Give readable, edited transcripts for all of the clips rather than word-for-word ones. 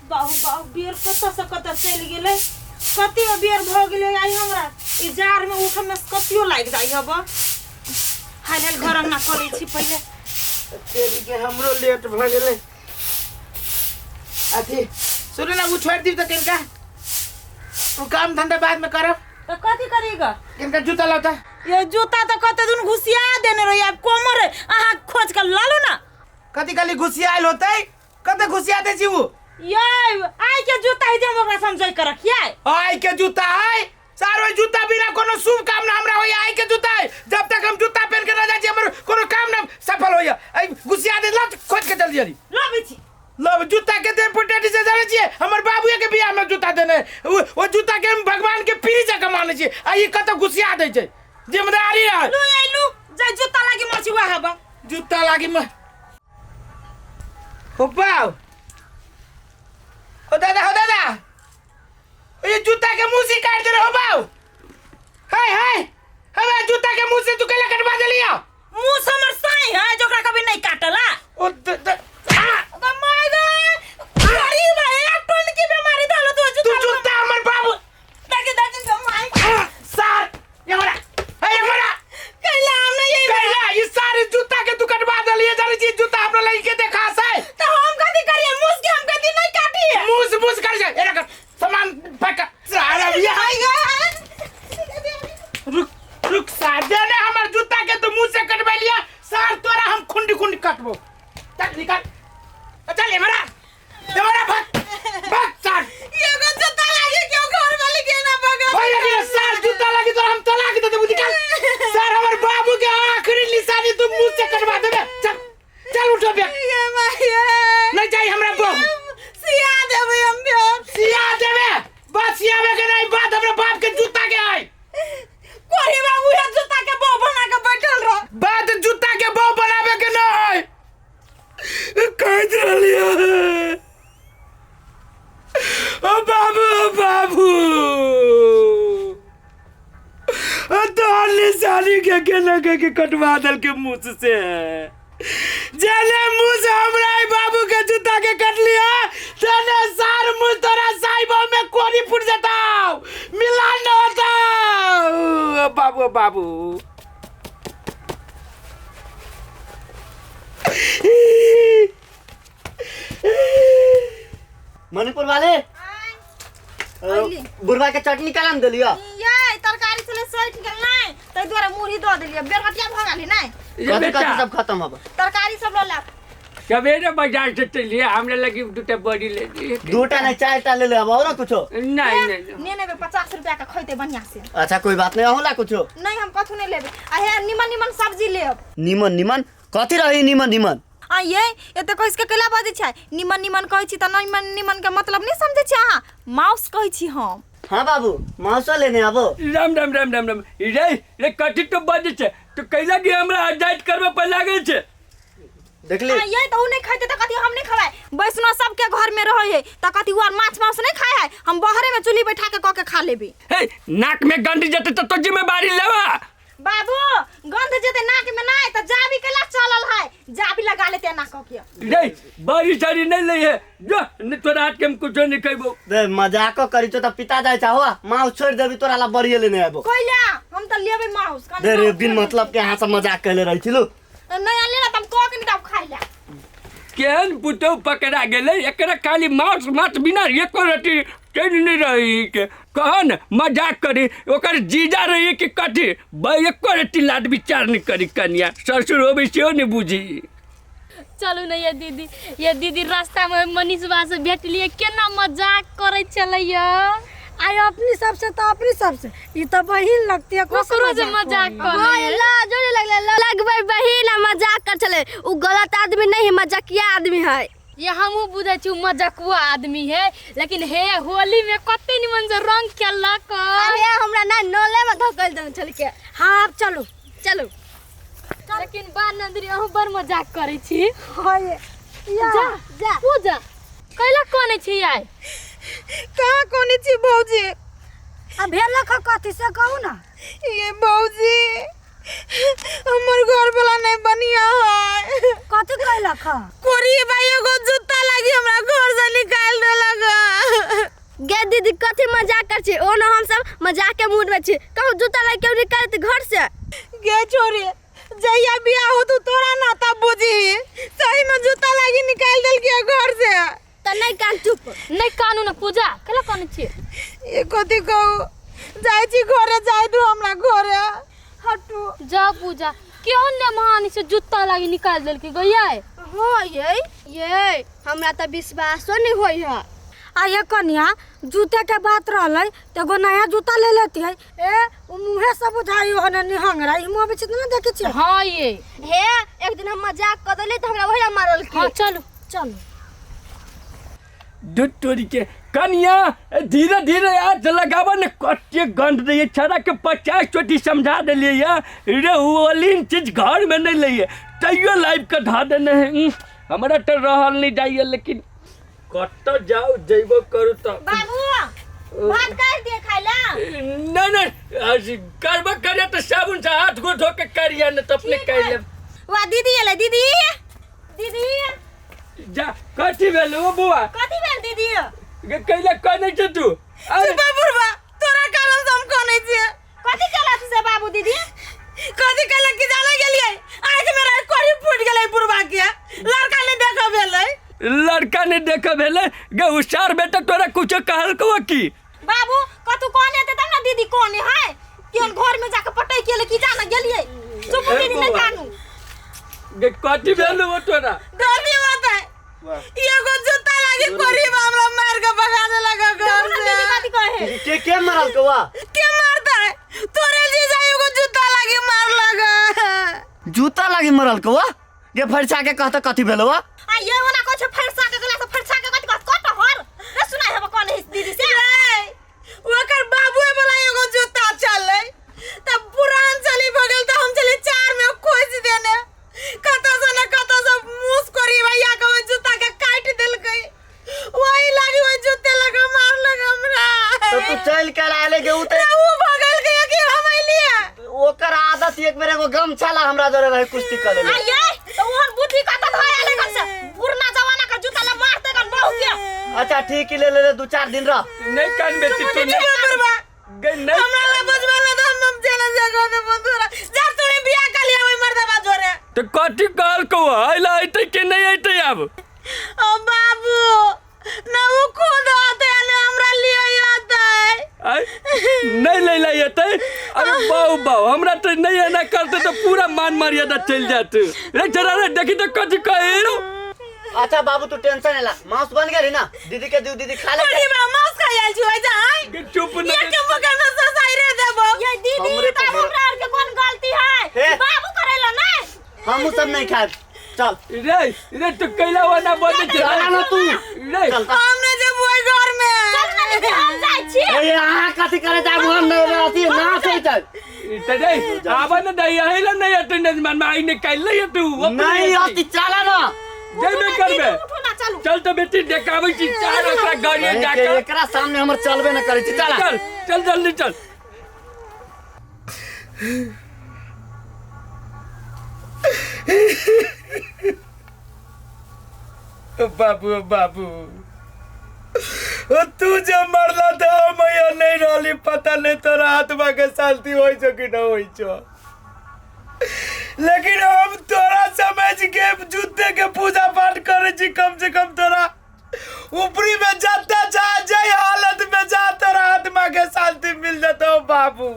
बाहु बाहु, बेर कतऽ से कतऽ चलि गेलै। कते बेर भऽ गेलै आइ हमरा ई जाड़मे उठऽमे कतियो लागि जाइ हब। हाल हाल घर अंगना कऽ लै छी पहिले। तेरी के हमरो लेट भऽ गेलै। अथी सुनू ने, ओ छोड़ि दियौ तऽ कनिका ओ काम धंधा बादमे करब। तऽ कथी करी ग? कनिका जूता लाउ तऽ। ये जूता तऽ कते दिन घुसिया देने रही, आब कोमर अहाँ खोज के लालू ना। कथी कहली घुसियायल होतै? कते घुसिया दै छी उ? ये आइ के जूता है जे हम ओकरा समझै के रखियै। आइ के जूता है सारो, जूता बिना कोनो शुभ काम ना हमरा होइया। आइ के जूता है, जब तक हम जूता पहन के ना जाइ छी हमर कोनो काम ना सफल होइया। ऐ घुसिया दे, ला खोज के जल्दी जल्दी लबै छी। लब जूता के दे पोटेटी से जानै छियै, हमर बाबूए के बियाह में जूता देने ओ जूता के हम भगवान के पीरी जकाँ मानै छियै, आ ई कतऽ घुसिया दै छै। जिम्मेदारी है। लू ये लू, जाय जूता लागी मर छी वएह बा। जूता लागी म हो बाव हो दादा, हो दादा, ये जूता के मुंह से काट दे हो बाव। हाय हाय, हमरा जूता के मुंह से तू केला कटवा देलिया? मुंह से हमर साई है जो ओकरा कभी नहीं काटला। ओ द, द, आ! ग my ग गरीब है, एक टन की बीमारी धलो तू। तू जूता हमर बाबू ताकि दादी ग my. आ, सार ये हमरा, हे ये हमरा कैला हम नहीं ये कैला ई सारे जूता के तू कटवा देलिए। जानै छी जूता हमरा लड़के देखा से तो हम कथी करिए? मुस के हम कथी नहीं काटिए। मुस मुस कर जाए, एरा कर सामान पैक सारा ये। My ग रुक रुक सार, देने हमर जूता के तू मुंह से कटवा लिया। सार तोरा हम खुंडी खुंडी कटबो। चल निकाल, चल हमरा हमरा, भाग भाग सार। एगो जूता लागे क्यों घर वाली के ना भगा भाई लगी रे सार, जूता लगी तोरा हम तलाक दे देबो। निकाल सार, हमर बाबू के आखिरी निशानी तू मुंह से कटवा देबे। चल चल उठो बे। ये माय नहीं चाहिए हमरा बहू। सिया देबै हम बे। सिया देबे? बात सियाबे के नहीं, बात हमरा बाप के जूता के है। कोरी बाबू ये जूता के बहू बना के बैठल रह। बात जूता के बहू बनावे के न है। कहत रहलियै, ओ बाबू, ओ बाबू, ओ तोहर निशानी के केना के के कटवा दल के मुँह से। जेने मुँह से हमरा ई बाबू के जूता के कट लिया, तेने सार मुँह तोरा साइबो में कोरी फूट जताओ, मिलान न होता। ओ बाबू, ओ बाबू। मणिपुर वाले, बुढ़वा के चटनी काला में देलियो? ये तरकारी छलै सठि गेल नहि, ताहि दुआरे मुरही दऽ देलियै। बेरहटिया भऽ गेलै नहि? ये कथी बेटा कथी सब खत्म हब? तरकारी सब लऽ लेब। सवेरे बाजार से चलिए, हमरा लगी दूटा बड़ी ले दिए। दूटा नहीं, चार टा ले ले अब और ना कुछो। नहीं नहीं नहीं। ने नेबै, 50 रुपया के खैतै बढ़िया से। अच्छा, कोई बात नहीं, अहूँ ला कुछो। नहीं, हम कथू नहीं लेबै। आ हे, निमन निमन सब्जी लेब। निमन निमन कथी रही निमन निमन? आ ये एते कहिस के कैला बजै छै? निमन निमन कहै छी तऽ निमन निमन के मतलब नहीं समझै छी अहाँ? माउस कहै छी हम। हाँ बाबू, मांसो लेने आबो। राम राम राम राम राम। रे रे, कथी तो बजे छै? तो कैला कि हमरा आजाद करबे पर लागल छै? देखली। आ ये तऽ उ नहीं खैतै तऽ कथी हम नहीं खबै? वैष्णव सबके घर में रहै है तऽ कथी उ आर माछ मांस नहीं खाय है? हम बहरे में चूल्ही बैठा के कऽ के खा लेबै। हे, नाक में गंड जेते तो जिम्मेदारी लेवा। बाबू, गंध जेते नाक में नहीं तऽ जाबी कैला चलल है? जाबी लगा लेते नाक के। रे, बड़ी सारी नहीं ले है जो नहीं तोरा हाथ के हम कुछो नहीं कहबो। रे, मजाको करी तो पिता जाय चाहो, मांस छोड़ देबी, तोरा ला बड़िए लेने आबो। कैला? हम तऽ लेबै माउस। रे रे, बिन मतलब के अहाँ सब मजाक कैले रही छिलू। नहीं आनले ना तऽ हम कऽ के नहीं तब खाइ ला। केहन पुतहु पकड़ा गेलै एकरा, खाली मांस माछ बिना एको रति चैन नहीं रही के। कहन मजाक करी, ओकर जीजा रही कि कथी ब एको रति लाड विचार नहीं करी। कनिया ससुर होबे सेहो नहीं बुझी। चलू ने ये दीदी, ये दीदी, रास्ता में मनीष बा से भेटलिए, केना मजाक करे छलैया। आइ अपनी सबसे तो अपनी सबसे ई तो बहिन लगती है। ओकरो से मजाक कर। हाँ, ये लाजो नहीं लगले, लगबै बहिन आ मजाक कर छले। उ गलत आदमी नहीं है, मजाकिया आदमी है। ये हमहूँ बुझै छी उ मजकुआ आदमी है, लेकिन हे होली में कते निमन से रंग खेललक। अरे, हमरा ना नले में धकेल देने छलके। हाँ, अब चलू। चलू। लेकिन बा नंदनी, अहूँ बड़ मजाक करै छी। हाँ ये या। जा। जा। पूजा, कैला कोने छी आइ? कहाँ कोने छी भौजी? आ भेलक ह कथी से कहू ना। ये भौजी, हमर घर वाला नहीं बढ़िया है। कथी कहलक ह? कोरी भाई एगो जूता लागी हमरा घर से निकाल देलक। मजाक के मूड में छी। कहूँ जूता लग के निकालत घर से। गे छोरी जहिया बियाह हो तू तोरा ना तब बुझी सही में जूता लागी निकाल देल के घर से। त नहीं कान चुप नहीं कानू ना पूजा केला कानू छी। ये कथी कहू जाय छी घरे जाय दू हमरा घरे हटू। जा पूजा क्यों ने महानी से जूता लागी निकाल देल के गइया। हाँ ये हमरा त विश्वासो नहीं होई है। आ ये कनिया जूते के बात रहलै त एगो नया जूता ले लेती है। ए उ मुँहे से बुझाई हो ने निहंगरा ई मुँह बिच ना देखै छियै। हाँ ये हे एक दिन हम मजाक कर देली त हमरा वही मारल की। हाँ चलू चलू दूध तोड़ी के कनिया धीरे धीरे आज लगाबो ने कते गंध दैये छड़ा के 50 चोटी समझा देलियै या रे ओलिन चीज घर में नहीं लइए तैयो लाइव के धा देने है। हमरा तो रहल नहीं जाइए लेकिन कत जाओ जइबो करू त बाबू भात काट दिए खाइला। नहीं नहीं करबो करे तो साबुन से हाथ गोड़ धो के करिया न त अपने कर लेब। वा दीदी एलै दीदी दीदी जा कथी भेल ओ बुआ कथी भेल दीदी गे कैला कनै छ तू? अरे बुढ़वा तोरा कारण से हम कनै छियै। कथी केलक से बाबू दीदी कथी केलक कि जाने गेलियै आँख में रह कोरी फूट गेलै बुढ़वा के लड़का नहीं देख भेलै। लड़का नहीं देख भेलै गे हुशार बेटा तोरा कुछो कहलकौ की? बाबू कतू कहने त तब ना दीदी कहने है कि हम घर में जाके पटै केले कि जाने गेलियै। चुप दीदी नहीं कानू गे कथी भेल ओ तोरा? दीदी बताए एगो जूता लागी कोरी हमरा मार के भगा देलक घर से। दीदी कथी कहे के के मारल कौआ? के मारता है तोरे जीजा एगो जूता लागी मारलक। जूता लागी मारल कौआ? गे फरसा के कहत कथी भेलौ? आ ये ओना कहै छै फरसा के गला से फरसा के कथी कहत कट हर रे सुनाइ हेब कोन है दीदी से। ओकर बाबूए वाला एगो जूता चलै त पुरान चली भगल त हम चली चार में खोज देने कत से न कत से मुस करी भैया के ओइ जूता के काट देलकै वही लागी ओइ जूते लगा मारलक हमरा। तो तू चल के आले गे उ त उ भगल के कि हम अइलिए। ओकर आदत एक बेर एगो गमछा ला हमरा जोरे रहे कुश्ती करे आ ये त ओहन बुद्धि कत धय आले घर से पुरना जमाना के जूता ला मारते गन बहु के। अच्छा ठीक ले ले 2-4 दिन रह। नहीं कान बेटी तू नहीं गे नहीं हमरा ला बुझबा ला त हम जेना जगह दे बंधुरा जा तू बियाह कर लिया ओइ मर्दबा जोरे। तो कथी कहलकौ अइला अइतै कि नहीं अइतै आब? ओ बाबू ना उ खुद आते ने हमरा लिए आते। नहीं ले ला अइतै? अरे बाऊ बाऊ हमरा तो नहीं एना करते तो पूरा मान मर्यादा चल जात। रे जरा रे देखी तो कथी कहे रो। अच्छा बाबू तू टेंशन नहीं ला मांस बन गेली ना दीदी के दू दीदी खा ले। अरे बा मांस खाइ आयल छी ओइ जा चुप न ये के मका में ससाई रे देबो। ये दीदी त हमरा आर के कोन गलती है बाबू करेला नहीं हमहु सब नहीं खाए चल रे रे तू कैला वना बोले चल ना तू रे हम ने जब ओइ घर में चल ना दीदी हम जाय छी। ए अहाँ कथी करे जाब हम नहीं रहती ना से चल त रे आबा न दई आइला नहीं अटेंडेंस मन में आई ने कैला ये तू नहीं आती चला ना जेबे करबे चल तो बेटी देखाबै छी चार ओकरा गाड़ी जाके एकरा सामने हमर चलबे न करै छी चल चल चल जल्दी चल। बाबू बाबू तू जब मरला तो हम नहीं रहली पता नहीं तोरा आत्मा के शांति होइ छौ कि न होइ छौ लेकिन हम तोरा समझ के जूते के पूजा पाठ करे छी कम से कम तोरा ऊपरी में जाता जा जाए हालत में जा तोरा आत्मा के शांति मिल जाता बाबू।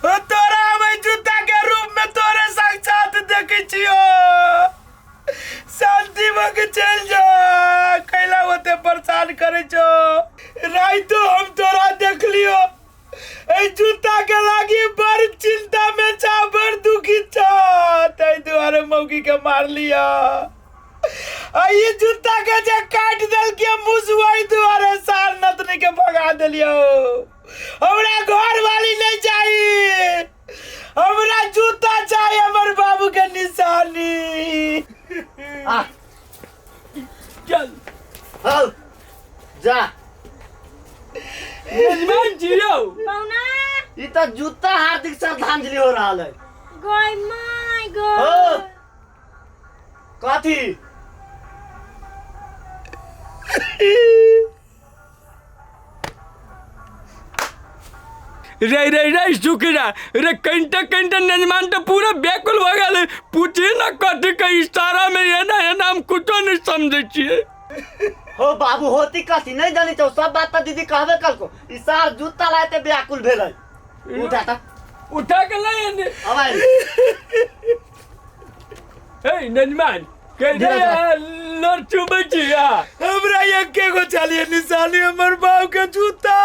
तोरा हम जूता के रूप में तोरे साक्षात देखे छियो शांति में के चल जा कैला होते परेशान करे छो। राइतो हम तोरा देख लियो ए जूता के लागी बड़ चिंता में छा बड़ दुखी छा तै दुआरे मौगी के मार लिया आ ये जूता के जे काट देल के मुसवाई दुआरे सार नतनी के भगा देलियो। हमरा घर वाली नहीं चाहिए हमरा जूता चाहिए हमर बाबू के निशानी। आ चल हल जा यजमान जियो पौना ई त जूता हार्दिक श्रद्धांजलि हो रहल है। गय my गो हो कथी रे रे रे सुखरा रे कंटा कंटा नजमान तो पूरा व्याकुल भऽ गेलै। पूछिए ना कथी के इशारा में एना एना, हम कुछो नहीं समझै छियै। हो बाबू, होती कथी नहीं जानी तो सब बात तो दीदी कहबे कलको। ई सार जूता लाते व्याकुल भेलै। उठा त, उठा के ले एने। अब आइ। हे नजमान के धीरे रे लड़ चुबै छी आ। हमरा एके गो चलिए निशानी, हमर बाप के जूता।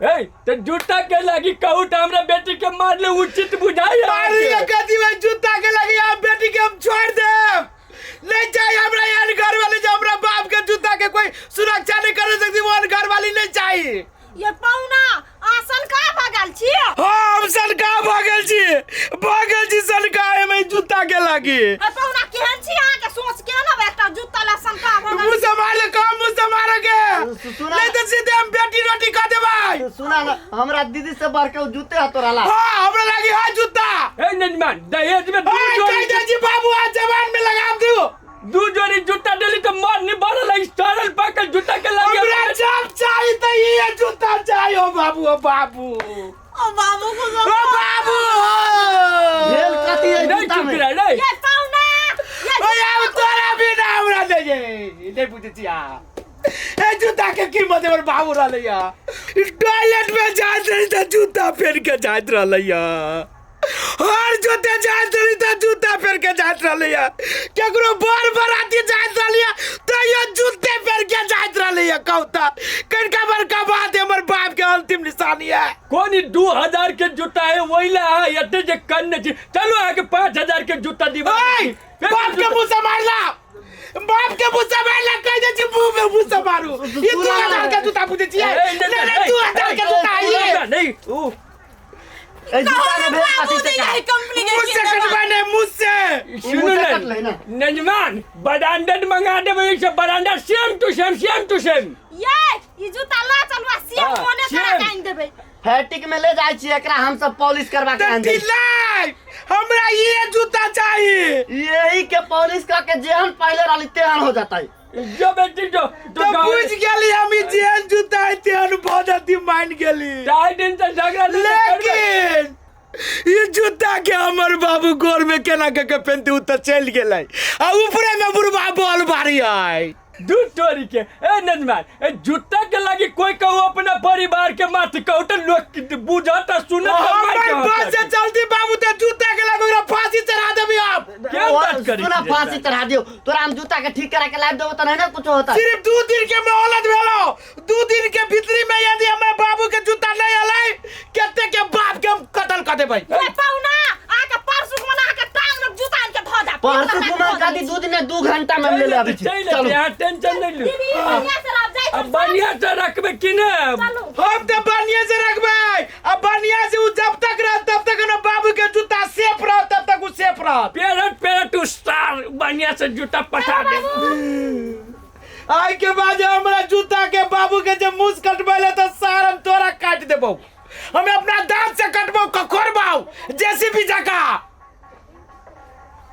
हे त जूता के लागी कहू त हमरा बेटी के मारले उचित बुझाइ? मारी के कथी में जूता के लगी हम बेटी के हम छोड़ देब? नहीं चाहिए हमरा यहाँ घर वाले, जो हमरा बाप के जूता के कोई सुरक्षा नहीं कर सकती वो घर वाली नहीं चाहिए। ये पौना आसन का भगल छी? हाँ, हम सनका भगल छी, भगल छी सनका एमे जूता के लागी। ए पौना, केहन छी अहाँ के सोच केहन हवे? एकटा जूता ला सनका भगल। मुँह से मारे कम, मुँह से मारे के। सुना। नहीं तो सीधे हम बेटी रोटी खा देबै। सुना ना, हमरा दीदी से बढ़ के उ जूते है तोरा ला? हाँ, हमरा लागी हाँ जूता। हे नजमान, दहेज में दू ओए, जोड़ी कह दे जी बाबू, आज जवान में लगाम दू। दू जोड़ी जूता देली त मार नहीं भरल है, सड़ल पाकल जूता के लागी। हमरा जब चाहिए तो ये जूता चाहिए। ओ बाबू, ओ बाबू, ओ बाबू को ओ बाबू। भेल कथी है नहीं जूता में? चुकरा नहीं। ये पौना, ये ओ अब तोरा बिना हमरा दे जे नहीं पूछे छिया। ए जूता के कीमत हमर बाबू रहलै या। टॉयलेट में जाइत रही त जूता पहन के जाइत रहलै या। हर जूते जाइत रही त जूता पहन के जाइत रहलै या। केकरो बर बराती जाइत रहलै या तैयो जूते पहन के जाइत रहलै या। कहू त कनका बड़का बात है, हमर बाप के अंतिम निशानी है। कोन 2000 के जूता है वही ला अहाँ एते जे कन्न छी? चलू, अहाँके 5000 के जूता दिवा। ओए, बाप के मुंह से मारला, बाप के मुंह से मारला, कह दे छी मुंह में मुंह से मारू। ये 2000 के जूता पूछे छियै? नहीं नहीं, 2000 के जूता है ये। नहीं उ ए जूता में भेल कथी से का? कंपनी के मुंह से कटवा नहीं, मुंह से। सुनू। मुँह से ने कटलै ना। नजमान, ब्रांडेड मंगा देबै, ई सब branded, same to same, same to same. ये ई जूता ला चलवा, सेम हाँ, कोने सेम। करा के आनि देबै। फैटिक में ले जाइ छी एकरा, हम सब पॉलिश करवा के तो आन देबै। ढिलाई हमरा ये जूता चाहिए। यही के पॉलिश करके जेहन पहले रहली तेहन हो जाता है। जो बेटी जो तो बुझ गेली हम, ई जेहन जूता है तेहन बहुत अति मान गेली। 4 दिन से झगड़ा नहीं करबै। लेकिन ई जूता के हमर बाबू गोर में केना के के पहनते, उ त चलि गेलै आ ऊपरे में बुढ़बा बॉल बारी है। दू तोरी के। ए नजमान, ए जूता के लागी कोई कहू अपना परिवार के माथ कहू त लोग बुझत आ सुनत त मार के हमर बस से हंसत। चलती बाबू ते जूता के लागी ओकरा फांसी चढ़ा देबी आप। क्या बात करी सुना, छियै? फांसी चढ़ा दियो तोरा, हम जूता के ठीक करा के लाइब देबो त नहीं ना कुछ होता। सिर्फ 2 दिन के मोहलत भेलो। 2 दिन के भीतरी में यदि हमर बाबू के जूता नहीं अलै, कते के बाप के हम कत्ल कर देबै। ये पौना, आके परसू मना के टांग में जूता आनि के धो दे। परसू कुमार दादी, 2 दिन में 2 घंटा में ले ले आबै छी। चलि चलू। एतै, अहाँ टेंशन नहीं लू। दीदी, बढ़िया से रह जाइ। अब बढ़िया से रखबै कि ने? चलू। हम तो बढ़िया से रखबै आ बढ़िया से उ जब तक रह तब तक ना बाबू के जूता सेफ रह, तब तक उ सेफ रह। पेरट पेरट उ सार बढ़िया से जूता पठा दे। आइ के बाद हमरा जूता